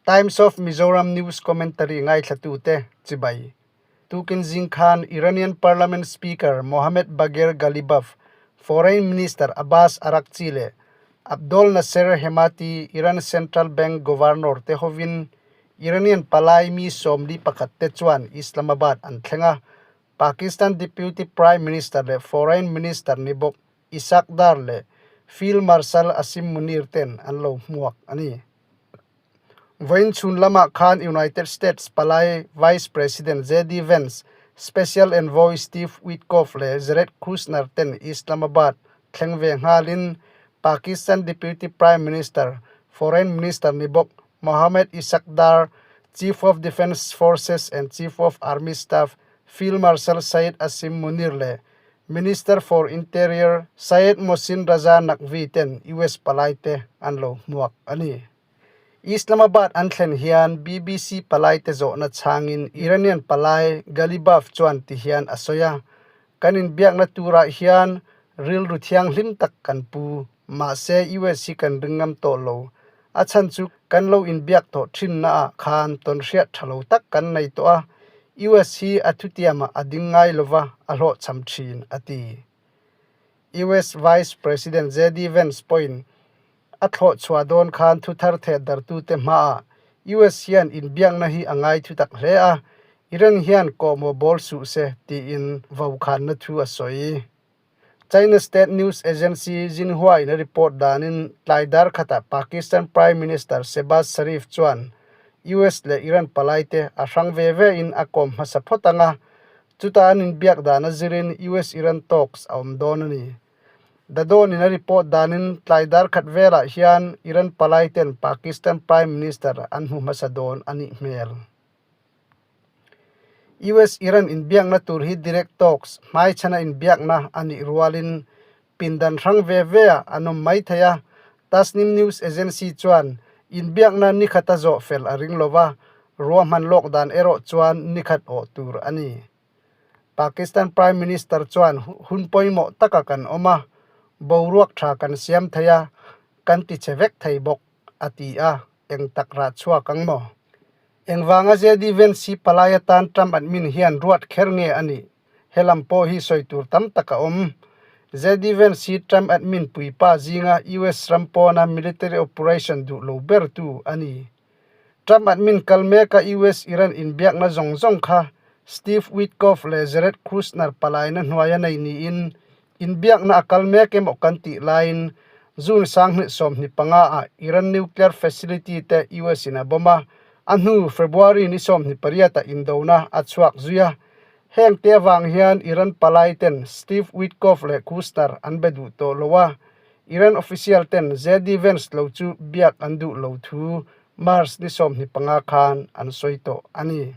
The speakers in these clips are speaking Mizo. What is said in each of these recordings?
Times of Mizoram News Commentary ngaithlatute chibai. Tukin zing khan Iranian Parliament Speaker Mohammad Bagher Ghalibaf, Foreign Minister Abbas Araghchi leh Abdol Nasser Hemmati Iran Central Bank Governor te hovin Iranian palai mi 41 te chuan Islamabad an thleng a, Pakistan Deputy Prime Minister leh Foreign Minister ni bawk Ishaq Dar leh Field Marshal Asim Munir ten an lo hmuak a ni. Vawiin chhun lamah khan United States palai Vice President JD Vance, Special Envoy Steve Witkoff leh Jared Kushner ten Islamabad thleng ve nghalin Pakistan Deputy Prime Minister, Foreign Minister ni bawk Mohammad Ishaq Dar, Chief of Defence Forces and Chief of Army Staff Field Marshal Syed Asim Munir leh Minister for Interior Syed Mohsin Raza Naqvi ten US palaite an lo hmuak a ni. Islamabad an thlen hian BBC palaite zawhna chhangin Iranian palai Ghalibaf chuan ti hian a sawi a, Kan inbiakna turah hian rilru thianghlim tak kan pu, mahse US hi kan ring ngam tawh lo. A chhan chu kan lo inbiak tawh thinnaah khan tawnhriat tha lo tak kan nei tawh a, US hi a thutiamah a ding ngai lova a hlawhchham thin, a ti. US Vice President JD Vance pawhin a thlawh chhuah dawn khan thuthar theh dartute hmaah US hian inbiakna hi a ngai thu tak hle a, Iran hian kawhmawh bawl suh se tiin vokhanna thu a sawi. China state news agency Xinhua in a report danin tlai dar khatah Pakistan Prime Minister Shehbaz Sharif chuan US leh Iran palaite a hrang ve ve in a kawm hmasa phawt ang a, chuta an inbiak dan a zirin US-Iran talks a awm dawn a ni. Dadon in a report danin tlai dar khat velah hian Iran palaiten Pakistan Prime Minister an hmu hmasa dawn a nih hmel. US-Iran inbiakna tur hi direct talks, hmaichhana inbiakna a nih rualin pindan hrang ve ve ah an awm mai thei a. Tasnim News Agency chuan inbiakna nikhata zawh fel a ring lo va, ruahman lawk dan erawh chuan nikhat awh tur a ni. Pakistan Prime Minister chuan hun pawimawh taka kan awm a, boruak tha kan siam thei a, kan tichhe vek thei bawk, a ti a, eng tak rah chhuak ang maw? Engvanga JD Vance hi palai atan Trump admin hian ruat kher nge a nih? He lam pawh hi sawi tur tam tak a awm. JD Vance hi Trump admin puipa zinga US ram pawna military operation duh lo bertu a ni. Trump admin kal meka US-Iran inbiakna zawng zawng kha Steve Witkoff leh Jared Kushner palaina hnuaia nei niin Inbiakna a kal mek emaw kan tih laiin June 2025 ah Iran nuclear facility te US in a bomb a, a hnu February ni 28 ah indona a chhuak zui a. Heng te avang hian Iran palai ten Steve Witkoff leh Kushner an be duh tawh lo a, Iran official ten JD Vance lo chu biak an duh lo thu March ni 25 khan an sawi tawh a ni.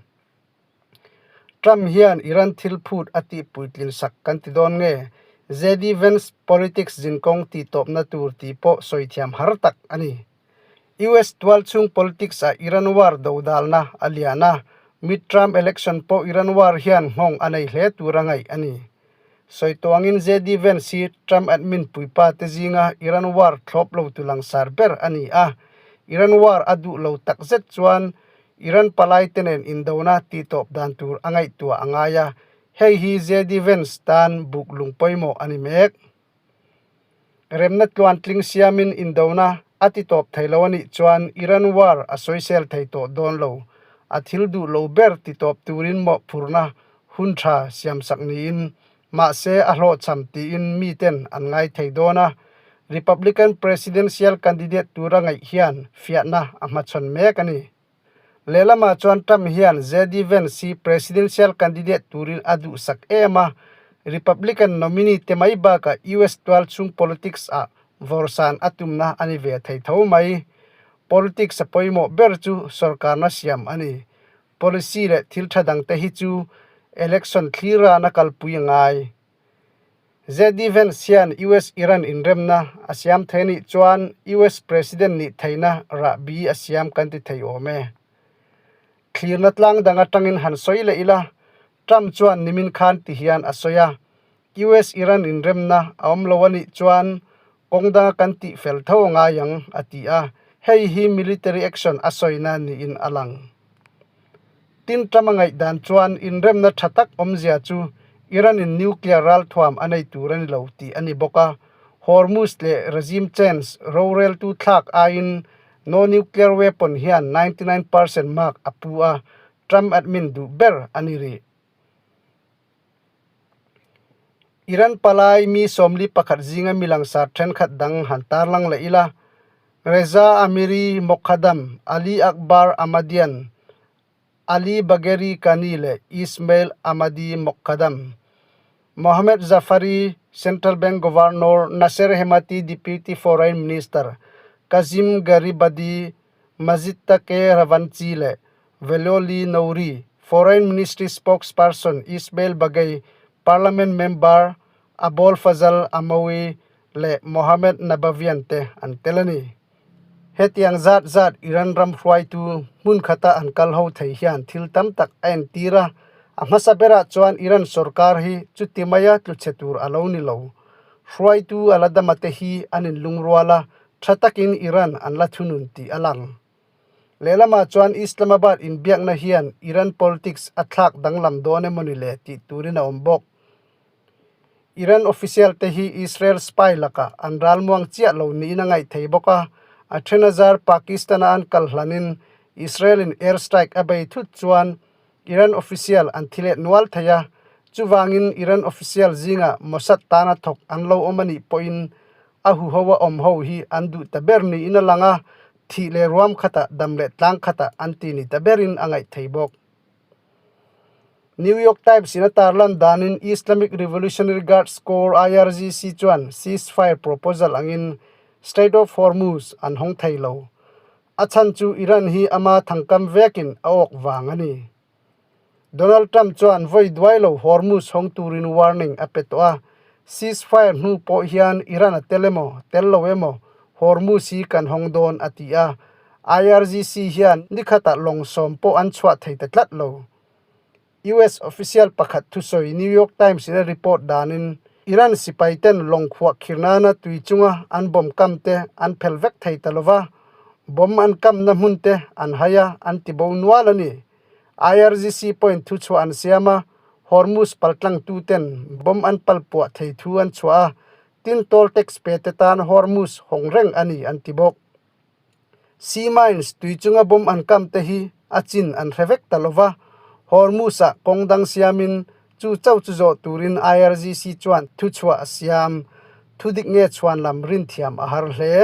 Trump hian Iran thil phut a tih puitlin sak kan ti dawn nge? JD Vance politics zinkawng tih tawpna tur tih pawh sawi thiam har tak a ni. US tual chhung politics ah Iran war dodalna a lian a, mid-term election pawh Iran war hian nghawng a nei hle tur a ngaih a ni. Sawi tawngin JD Vance hi Trump admin puipa te zinga Iran war thlawp lo tu langsar ber a ni a, Iran war a duh lo takzet chuan Iran palai te nen indona tihtawp dan tur a ngaihtuah a ngai a, hei hi JD Vance tan buk lung pawimawh a ni mek. Remna tluantling siamin indona a titawp thei lo a nih chuan Iran war a sawisel thei tawh dawn lo. A thil duh lo ber titawp turin mawhphurhna hun tha siamsak niin mahse a hlawhchham tiin miten an ngai thei dawn a, Republican presidential candidate tura ngaih hian fiahna a hmachhawn mek a ni. Lehlamah chuan Trump hian JD Vance hi presidential candidate turin a duhsak em a, Republican nominee te mai bakah US tualchhung politics ah vawrsan a tumna a ni ve thei tho mai. Politics a pawimawh ber chu sorkarna siam a ni. Policy leh thil tha dangte hi chu election thlir rana kalpui a ngai. JD Vance hian US-Iran inremna a siam thei nih chuan US President nih theihna rahbi a siam kan ti thei awm e. Thlirna tlang dang atangin han sawi leh ila, Trump chuan nimin khan ti hian a sawi a, US-Iran inremna a awm lo a nih chuan kawng danga kan tih fel tho a ngai ang, a ti a. Hei hi military action a sawina niin a lang. Tin, Trump a ngaihdan chuan inremna tha tak awmzia chu Iran-in nuclear ralthuam a nei tur a ni lo tih a ni bawk a. Hormuz leh regime change roreltu thlak aiin no nuclear weapon hian 99% mark a pu a, Trump admin duh ber a ni rih. Iran palai mi 41 zinga mi langsar thenkhat dang han tarlang leh ila, Reza Amiri Moghadam, Ali Akbar Ahmadian, Ali Bagheri Kani leh Ismail Ahmadi Moghadam, Mohammad Jafari, Central Bank Governor, Nasser Hemmati, Deputy Foreign Minister, Kazim Gharibabadi, Majid Take Ravanchi leh Valiollah Nouri, Foreign Ministry spokesperson Ismail Baghaei, Parliament member Abolfazl Amoui leh Mohammad Nabavian te an tel a ni. Hetiang zat zat Iran ram hruaitu hmun khata an kal ho thei hian thil tam tak a entir a, a hmasa berah chuan Iran sorkar hi chuti maia tlu chhe tur a lo ni lo. Hruaitu a la dama te hi an inlungrual a, tha takin Iran an la thunun tih a lang. Lehlamah chuan Islamabad inbiakna hian Iran politics a thlak danglam dawn emaw ni le tih turin a awm bawk. Iran official te hi Israel spy lakah an ralmuang chiah lo niin a ngaih thei bawk a, a then azar Pakistan-a an kal hlanin Israel-in air strike a bei thut chuan Iran official an thi leh nual thei a, chuvangin Iran official zingah Mossad tana thawk an lo awm a nih pawhin a huho a awm ho hi an duh ta ber niin a lang a, thih leh ruam khatah dam leh tlang khatah an ti ni ta berin a ngaih thei bawk. New York Times in a tarlan danin Islamic Revolutionary Guards Corps, IRGC, chuan ceasefire proposal angin Strait of Hormuz an hawng thei lo. A chhan chu Iran hi ama thangkam vekin a awk vang a ni. Donald Trump chuan vawi duai lo Hormuz hawng turin warning a pe tawh a, ceasefire hnu pawh hian Iran a tel emaw, tel lo emaw Hormuz hi kan hawng dawn a ti a, IRGC hian nikhatah lawng sawm pawh an chhuah thei ta tlat lo. US official pakhat thusawi New York Times in a report danin Iran sipai ten lawng khuah khir nana tui chunga an bomb kam te an phel vek thei ta lova, bomb an kamna hmun te an hai a, an ti bo nual a ni. IRGC pawhin thuchhuah an siam a, Hormuz paltlangtu ten bomb an pal puah thei thu an chhuah a, tin toll tax pe te tan Hormuz hawng reng a ni an ti bawk. Sea mines tui chunga bomb an kam te hi a chin an hre vek ta lova, Hormuz-ah kawng dang siamin chu chauh chu zawh turin IRGC chuan thuchhuah a siam. Thudik nge chhuan lam rinthiam a har hle.